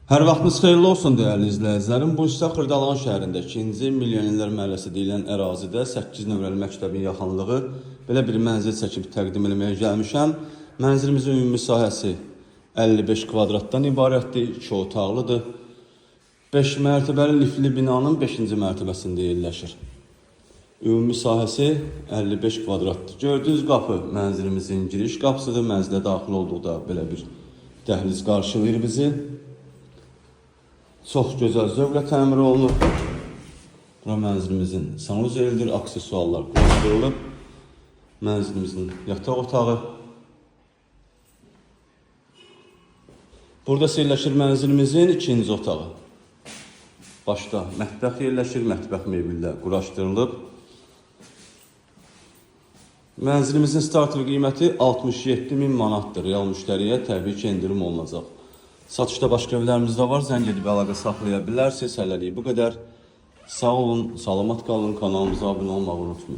Hər vaxtınız xeyirli olsun dəyərli izləyicilərim. Bu isə Xırdalan şəhərində 2-ci Milyonlər məhəlləsi deyilən ərazidə 8 nömrəli məktəbin yaxınlığı belə bir mənzil çəkib təqdim etməyə gəlmişəm. Mənzilimizin ümumi sahəsi 55 kvadratdan ibarətdir, 2 otaqlıdır. 5 mərtəbəli liftli binanın 5-ci mərtəbəsində yerləşir. Ümumi sahəsi 55 kvadratdır. Gördüyünüz qapı mənzilimizin giriş qapısıdır. Mənzilə daxil olduqda belə bir dəhliz qarşılayır bizi. Çox gözəl zövqlə təmir olunub. Bura mənzilimizin sanuzelidir, aksesuarlar quraşdırılıb. Mənzilimizin yataq otağı. Burada yerləşir mənzilimizin ikinci otağı. Başda mətbəx yerləşir, mətbəx mebellə quraşdırılıb. Mənzilimizin starter qiyməti 67 min manatdır. Real müştəriyə təbii ki endirim olunacaq. Satışda başqa evlərimiz də var. Zəng edib əlaqə saxlaya bilərsiniz. Hələlik bu qədər. Sağ olun, salamat qalın. Kanalımıza abunə olmağı unutmayın.